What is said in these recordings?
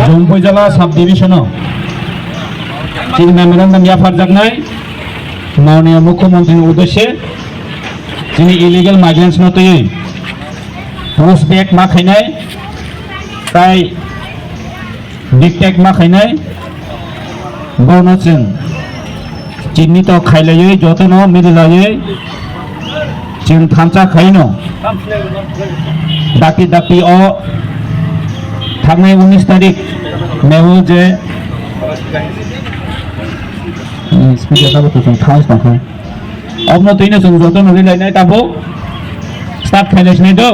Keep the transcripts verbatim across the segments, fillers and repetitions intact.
Jompoijala sub division o chini memorandum yapharjaknai Mananiya Mukhyamantri ni uddeshe chini illegal migrants no twiwi push back ma khainai tai dictate ma khainai, bono chwng chini to khailaiwi jotono mililaiwi chwng thansa khaino dakti dakti o thangnai unis tarik May o je, hmm, speaker tabuk chwng thansa tongkha. Obno twino chwng jotono rilainai tabuk start khailaisinai do.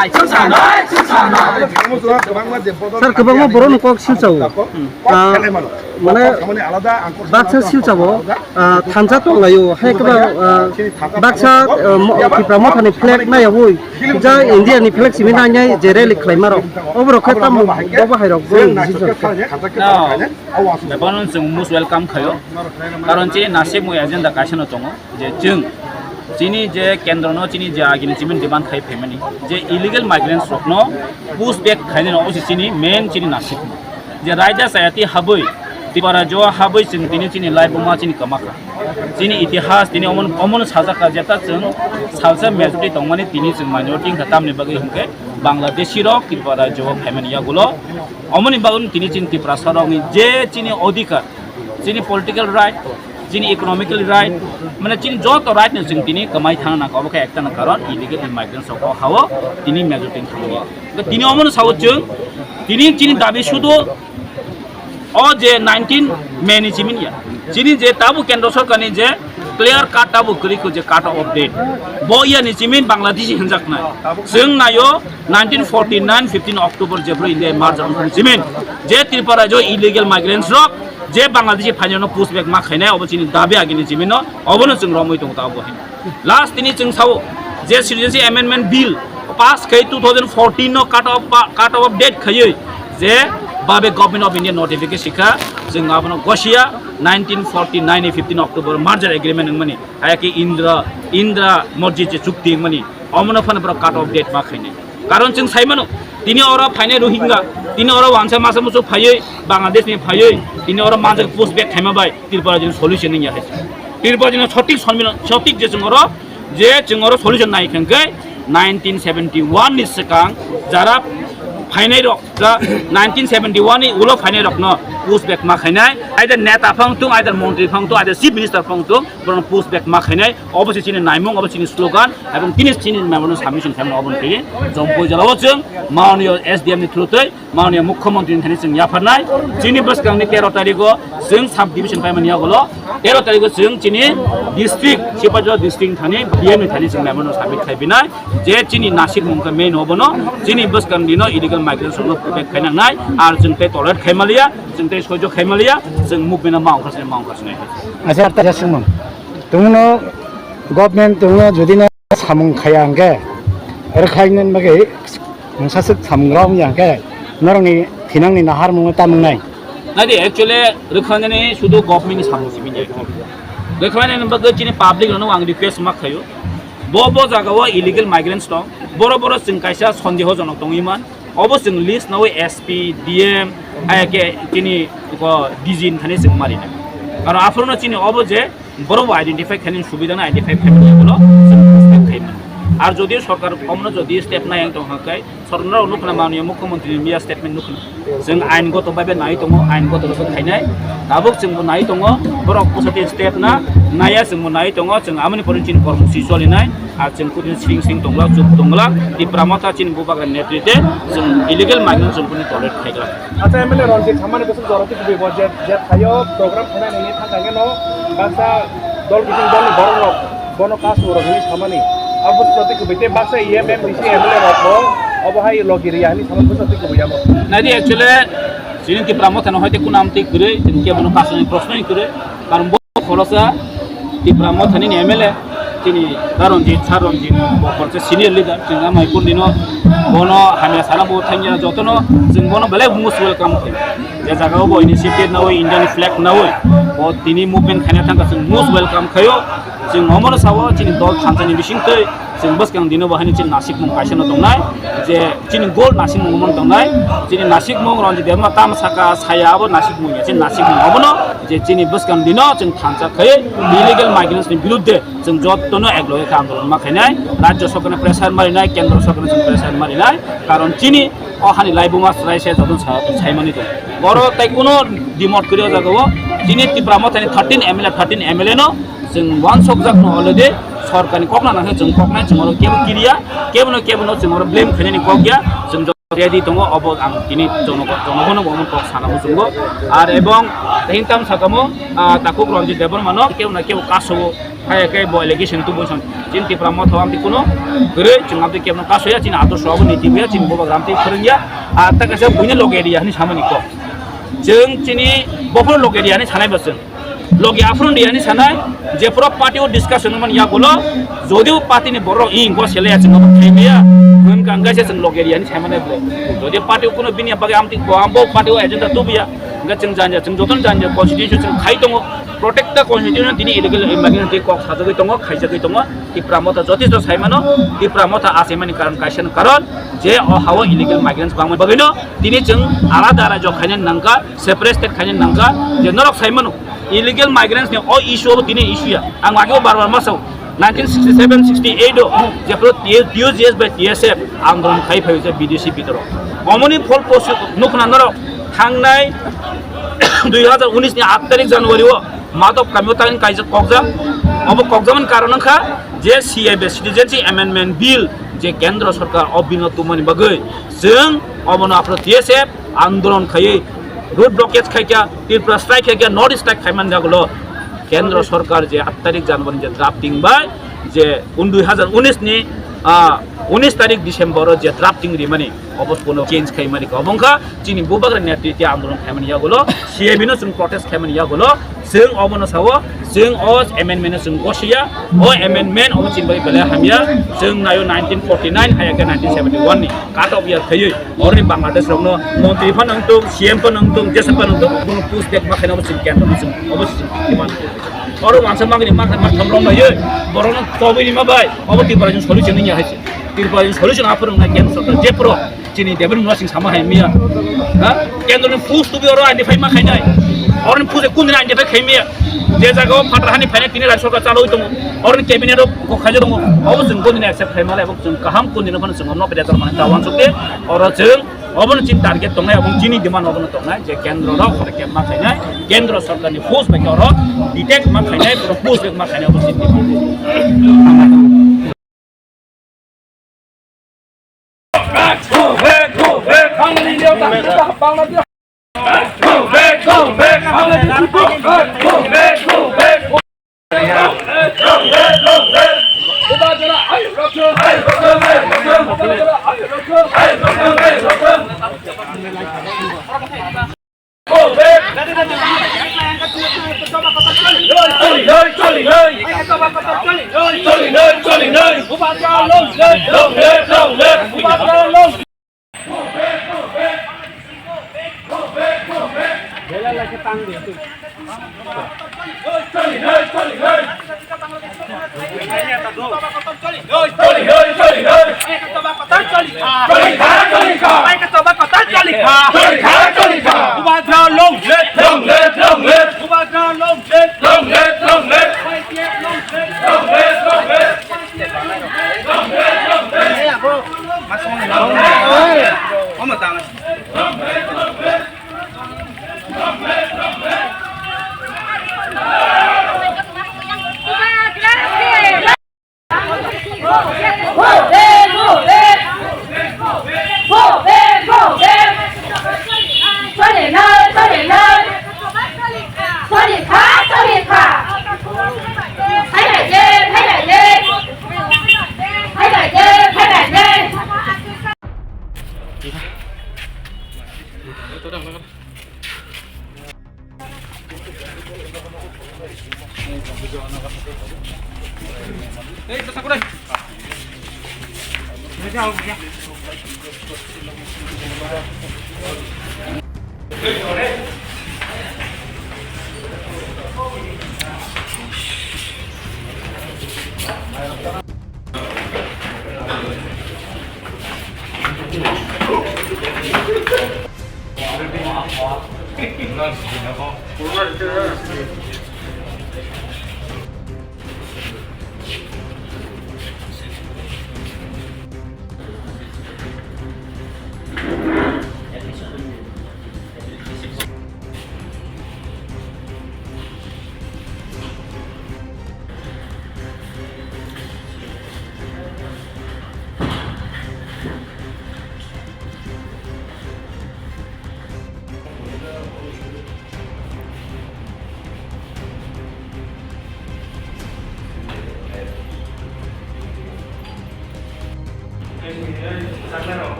Kwbangma borokno kok silchao. Sir, kwbangma borokno kok silchao. Ah, mane baksa silchao, ah, thansa tonglaio. Hai kwbang, ah, baksa, ah, mo-, Tipra Mothani flag naiyawi, ja India ni flag simi nainai je rally khlaima rok. Oborok khe tamo bobo hai rok bo. No. Bebakno chwng most welcome khaio. Karon chini nasib mui agenda kaisa no tongo. Je chwng chini je kendro no chini je agini chiming demand khai phaimani je illegal migrants rok no push back khainani osi chini main chini nasib je raida sayati habwi Tipra jo habwi chwng tini chini life buma chini kamakha chini itihas tini omon omon sajaka jeta chwng salsa majority tongmani tini chwng minority wngkha tamni bagwi hwnkhe Bangladeshi rok Tipra jo phaimani yagulo omoni bagwi tini chini Tiprasa rokni je chini odhikar chini political right, chini economical right, mane chini joto right no chwng tini kwmai thang nang obo khe ekta na karon illegal immigrants rok o hao tini majority thangwi. Tini omono sao chwng tini chini dabi sudu o je nineteen May ni chiming ya. Chini je tabu kendro sorkar ni je clear cut tabu kwrwi kho je cut of date. Bo ya ni chiming Bangladeshi hinjak nai. Chwng nayo nineteen forty nine fifteen October je bro India merge on chiming je Tripura jo illegal migrants rok je Bangladeshi phainano push back ma khainai obo chini dabi agini jibino obono chwng romwi tongo ta obo hai. Last tini chwng sao je Citizenship Amendment Bill pass khai two thousand fourteen no cut off pa-, cut off date khaiwi je babe Government of India notification kha chwng abono gosia nineteen forty nine ni fifteen October merger agreement wngmani hayaki Indra Indra Morji je chukti wngmani omono phano borok cut off date ma khainai. Karon chwng sai mano, tini oro phainai Rohingya, tini oro wansa masa musu phaiwi, Bangladesh ni phaiwi, tini oro manjak push back khaima bai Tripura jini solution wngya hai. Tripura jini sotik sonmino, sotik je chwng oro, je chwng oro solution nai khe hwnkhe nineteen seventy one ni swkang jara phainai rok, ja nineteen seventy one ni ulo phainai rokno push back ma khainai, either neta phang tung, either montri phang tung, either chief minister phang tung, borokno push back ma khainai, obo se chini naimung, obo chini slogan, ebong tini chini memorandum submission khaimani obo tini Jampui jora o chwng maunia S D M ni through twi maunia mukhyamantri ni thani chwng yapharnai, chini bwskang ni tero tarikh o chwng sub division paimani yagulo tero tarikh o chwng chini district, Sipahijala district ni thani D M ni thani chwng memorandum submit khai binai. Je chini nasikmung khe main obono, chini bwskang dino illegal migrants rokno protect khainangnai, ar chwng tei tolerate khaimaliya, chwng tei soijo khaimaliya, chwng movement ma ongkhasne ma ongkhasne. Acha, ta jasungmung. Tungno government tungno jodi na samung khaya hwnkhe, rwkhainani bagwi mungsa swk samung rok wngya hwnkhe, norokni thinangni naharmung tamung nai. Nadi actually rwkhainani sudu government ni samung simi ya. Rwkhainani bagwi chini public rokno ang request ma khayo. Bo bo jaga o illegal migrants tong, boro boro chwng kaisa sondehojonok tongwi man, obo chwng list nawi S P, D M, hai khe chini ko D G ni thani chwng mari na. Karon aphuru no chini obo je borok bo identify khainani subida no identify khaimani ulo chwng respect khaimani. Ar jodi sorkar omono jodi step nai ang tong hwnkhe, sorkar no nukna mani mukhyamantri ni miya statement nukna. Chwng ain goto bai bai nai tongo, ain goto bai khainai. Tabuk chwng bo nai tongo, borok bwsati step na naya chwng bo nai tongo, chwng amoni pore chini kormosi cholinai, ar chwng kudin sring sring tongla, chup tongla, Tipra Motha chini bubagra netrite, chwng illegal migrant chwng kudin tolerate khaigla. Acha M L A Ranjit Samani bwswk jora twi kubui bo je, je thaio program khainai nini thang thang no baksa dol bising dol ni borok rok bono kasu rok hinwi samani. Abo bwswk twi kubui tei baksa E M M D C M L A rok bo obo hai logi riya hinwi samani bwswk twi kubui abo. Nadi actually chini Tipra Motha no hoite kuna amtwi kwrwi chini kebono kasu ni proshno ni kwrwi karon bo khorosa Tipra Motha ni M L A chini Daronjit, Sir Ranjit bo khoroksa senior leader chini amai kundino bono hamya sana bo thangya jotono chwng bono belai most welcome khayo. Je jaga o bo initiative nawi Indian flag nawi bo tini movement khaina thangkha chwng most welcome khayo. Chwng omono sao chini dol thansa ni bising twi chwng bwskang dino bo haino chini nasikmung kaisa no tongnai je chini goal nasikmung omono tongnai. Chini nasikmung Ranjit Debbarma tamo saka saya abo nasikmung ya chini nasikmung obono je chini bwskang dino chwng thansa khai illegal migrants ni birudde chwng jotono ekloge khe andolon ma khainai, rajya sorkar ni pressure marinai, kendra sorkar ni pressure marinai, karon chini o hani laibuma chwrai se joto sa-, saimani tongo. Oro tai kuno dimot kwrwi o jaga o chini Tipra Mothani thirteen M L A, thirteen M L A no chwng uansukjak no already sorkar ni kok nang khe chwng kok nai chwng oro kebo kiriya, kebo no kebo no chwng oro blame khainani kok ya, chwng joto ready tongo obo ang tini jonogo-, jonogono bo omo kok sana muchungo. Ar ebong tei tam sakamo, ah, takhuk Ranjit Debbarma no kebo na kebo kaso o Hai khe bo allegation tubui song chini Tipra Motha amtwi kuno kwrwi chwng amtwi kebno kasoya chini adorsho abo niti buya chini bubagra amtwi phwrwngya. Ar ta kaisa buino loge riya hinwi samani kok. Chwng chini bophoro loge riya hinwi sanai bo chwng. Loge aphuru riya hinwi sanai je pura party o discussion man yagulo jodi o party ni borok i go sele ya chwng abo khaimaya. Hwn kang kaisa chwng loge riya hinwi saimane ble. Jodi party o kuno bini bagwi amtwi ko ambo party o agenda tubuya. Hwnkhe chwng janja, chwng jotono janja constitution chwng khai tongo, protect the constitution, tini illegal immigrant twi kok sajagwi tongo, khaijagwi tongo. Tipra Motha jothesto saimano, Tipra Motha achaimani karon kaisa no karon je o hao illegal migrants bangma bagwino tini chwng alada rajyo khaina nangkha, separate state khaina nangkha, je norok saimano illegal migrants ni o issue obo tini issue ya. Ang ageo bar bar ma sao, nineteen sixty seven sixty eight o jephru T S, T U G S bai T S F andolon khai phaio je bidesi bidoro. Omoni phol post nukna norok thangnai dui hazar unis ni aat tarik January o Madop kamio tangin kaijak kokjak. Obo kokjakmani karon wngkha je C A B Citizenship Amendment Bill je kendra sorkar o bill no tubumani bagwi chwng obono aphuru T S F andolon khaiwi road blockage khaikha, Tripura strike khaikha, North East strike khaimani jagulo kendra sorkar je aat tarik January je drafting bai je un dui hazar unis ni, ah, unis tarik December o je drafting rimani obo kuno change khaimani kha. Obo wngkha chini bubagra netrite andolon khaimani yagulo, C A B no chwng protest khaimani yagulo, chwng obono sao, chwng o amendment no chwng gosiya, o amendment obo chini bagwi belai hamya, chwng naio nineteen forty nine hai khe nineteen seventy one ni cut off year khaiwi, oroni Bangladesh rokno montri phano wngtong, C M phano wngtong, jesa phano wngtong, bono push back ma khaina obo chini kendra no chwng, obo chini demand. Oro wansa magni ma khaima thomrom bai, borokno tobwi rima bai, obo Tripura ni solution wngya hai se. Tripura ni solution aphuru wngnai kendra sorkar, je phuru chini David Murasing sama hai miya. Ha? Kendra ni push tubi oro identify ma khainai. Oro ni push kun din identify khai miya. Je jaga o phatar hani phainai tini rajya sorkar chaloi tongo. Oro ni cabinet o kok khaijak tongo. Obo chwng kun din accept khai malai, obo chwng kaham kun din phano chwng omno pede tor mani ta wansuk de. Oro chwng Obono chini target tongnai, obo chini demand obono tongnai je kendro rok oro khe ma khainai, kendro sorkarni post bai khe oro detect ma khainai, oro post bai ma khainai, obo chini demand.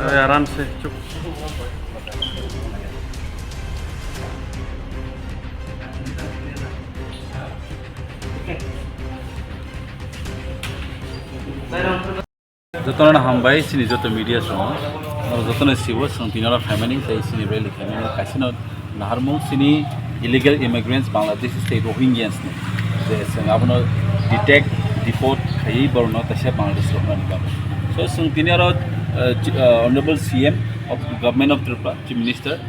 अरे आराम से चुप। Jotono hambai chini joto media songo. Norok jotono sibo, chwng tini oro phaimani tei chini rally khaimani kaisa no naharmung chini illegal immigrants Bangladesh state Rohingyans ni. Je chwng abono detect, deport khaiwi borokno kaisa Bangladesh roknani bagwi. So chwng tini oro, uh, chi-, uh, Honorable C M of Government of Tripura, Chief Minister,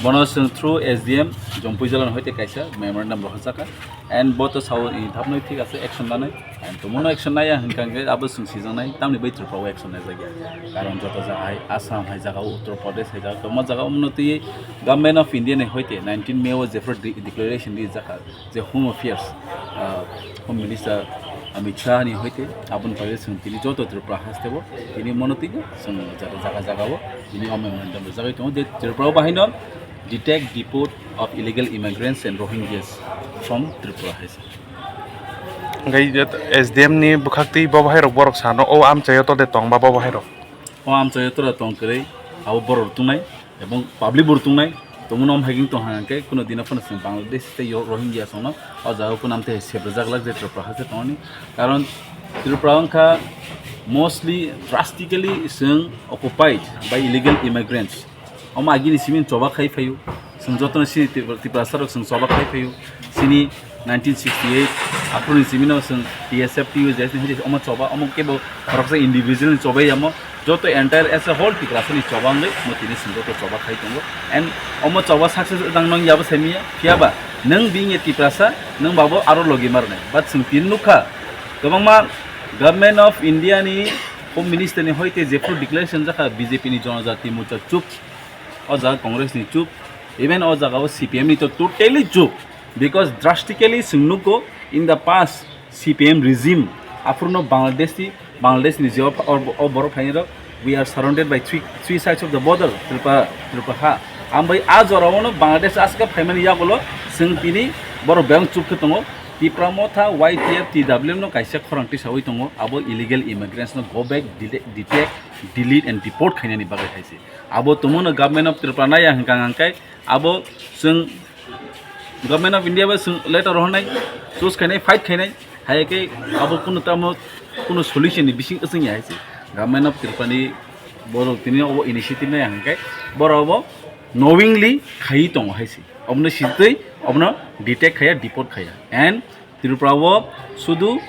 bono chwng through S D M Jompuijala no hoite kaisa memorandum rohorjaka. And bo to sao ni thapnwi thik ase action lanai. And tomono action naiya hinkha hwnkhe abo chwng sijaknai, tamni bai Tripura o action naijak ya. Karon joto jaga hai Assam hai jaga o, Uttar Pradesh hai jaga o, kwbangma jaga o mano twi Government of India ni hoite nineteen May o jephru de-, declaration rijak kha je Home Affairs, ah, Home Minister Amit Shah ni hoite aboni bagwi chwng tini joto Tripura haste o tini mano twi chwng jaga jaga o tini o memorandum rijagwi tongo je Tripura o bahaino detect, deport of illegal immigrants and Rohingyas from Tripura hai se. Hwnkhe S D M ni bwkhak twi bo bahai rok borok sano o amchaio to de tong ba bo bahai rok. O amchaio to de tong kwrwi abo borok rok tongnai ebong public bo rok tongnai. Tongmano om hai tong hwnkhe kuno dino phano chwng Bangladesh tei Rohingya songno o jaga o kunam tei sebrajak lak je Tripura hai se tongmani. Karon Tripura wngkha mostly drastically chwng occupied by illegal immigrants. Omo agini simi choba khai phaio. Chwng jotono sini Tipra-, Tiprasa rok chwng choba khai phaio. Sini nineteen sixty-eight aphuru ni simi no chwng T S F, T U J S ni hai omo choba, omo kebo khoroksa individual ni chobai yamo. Joto entire as a whole Tiprasa ni choba wngwi mo tini chwng joto choba khai tongo. And omo choba success wngjaknai yabo saimanya. Phiyaba nwng being a Tiprasa, nwng babo aro logi marnai. But chwng tini nukha, kwbangma Government of India ni Home Minister ni hoite jephru declaration jakha B J P ni Jonojati Morcha chup, o jaga Congress ni chup, even o jaga o C P M ni to totally chup, because drastically chwng nukgo in the past C P M regime, aphuru no Bangladesh ni, Bangladesh ni je o, o, o borok phainai rok, we are surrounded by three, three sides of the border, Tripura, Tripura ha. Ambai a jora o no Bangladesh aska phaimani yagulo chwng tini borok beng chup khe tongo. Tipra Motha, Y T F, T W M no kaisa khorang tisawi tongo, abo illegal immigrants no go back, dele-, detect, delete and deport khainani bagwi hai se. Abo tongmano Government of Tripura naya hwnkha hwnkhe abo chwng Government of India bai chwng letter rohornai, choose khainai, fight khainai, hai khe abo kunu tamo kunu solution ni bising wchwng ya hai se. Government of Tripura ni borok tini obo initiative naya hwnkhe borok obo knowingly khaiwi tongo hai se. Obono sitwi obono detect khaya, deport khaya. And Tripura o sudu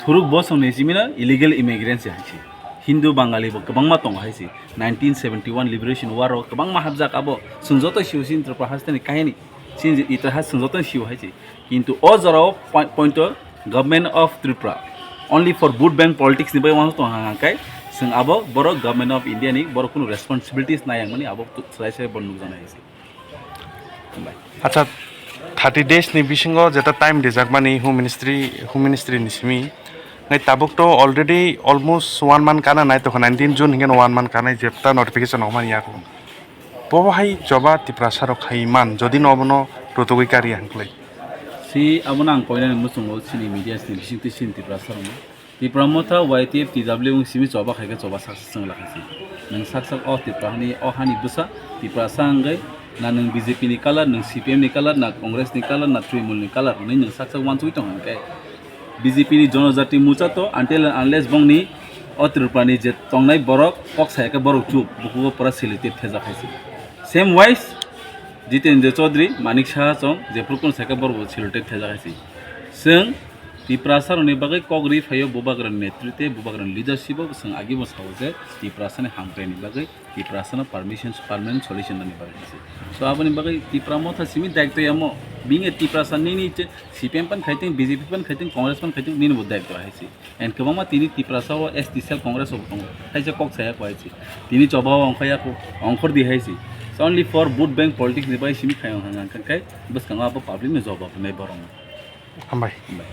thuruk bosong ni simino illegal immigrants hai se. Hindu Bangali bo kwbangma tongo hai se. Nineteen seventy one Liberation War o kwbangma hapjak abo chwng joto sio chini Tripura haste ni kahini. Chini itihas chwng joto sio hai se. Kintu o jora o poi-, point o Government of Tripura only for vote bank politics ni bai uansuk tong hang hang kai chwng abo borok Government of India ni borok kunu responsibilities nai ang mani abo tu-, chwrai chwrai bo nukjaknai hai se. Hambai. Acha, thirty days ni bisingo jeta time rijakmani Home Ministry, Home Ministry ni simi, nai tabuk to already almost one month kana nai tokha, nineteen June hingke one month kana jeta notification rok mani yago. Bobo hai joba Tiprasa rok khai man, jodi no obono rotogoi kari ang klai. Si abono ang koinani muchungo chini media ni bisingtwi chini Tiprasa rokno. Tipra Motha, Y T F, T W wng simi choba khaikhe choba saksa chwng lakha se. Nwng saksa o Tipra hani, o hani bwsa, Tiprasa wngwi na nwng B J P ni color, nwng C P M ni color, na Congress ni color, na Trinamool ni color hwnwi nwng saksa uansugwi tong hwn khe B J P ni Jonojati Morcha to until and unless bongni o Tripura ni je tongnai borok kok saya khe borok chup, bukugo pura selected thejak hai se. Same wise, Jitendra Chaudhary, Manik Saha chong, jephru kunu sai khe borok bo selected thejak hai se. Chwng Tiprasa rokni bagwi kok ri phaio, bubagrani netritwe, bubagrani leadership o chwng agi bo sao je Tiprasa ni hamkraini bagwi, Tiprasa no permission, permanent solution nani bagwi se. So aboni bagwi Tipra Motha simi daityo yamo, being a Tiprasa nini che C P M pan khaiting, B J P pan khaiting, Congress pan khaiting, nini bo daityo hai se. And kwbangma tini Tiprasa o S T cell Congress o tongo, hai se kok saya ko hai se. Tini choba o ongkhor ya ko, ongkhor di hai se. So only for vote bank politics ni bagwi simi khai ong hang hang khai, bwskango abo public ni jawab nai borok no. Hambai. Hambai.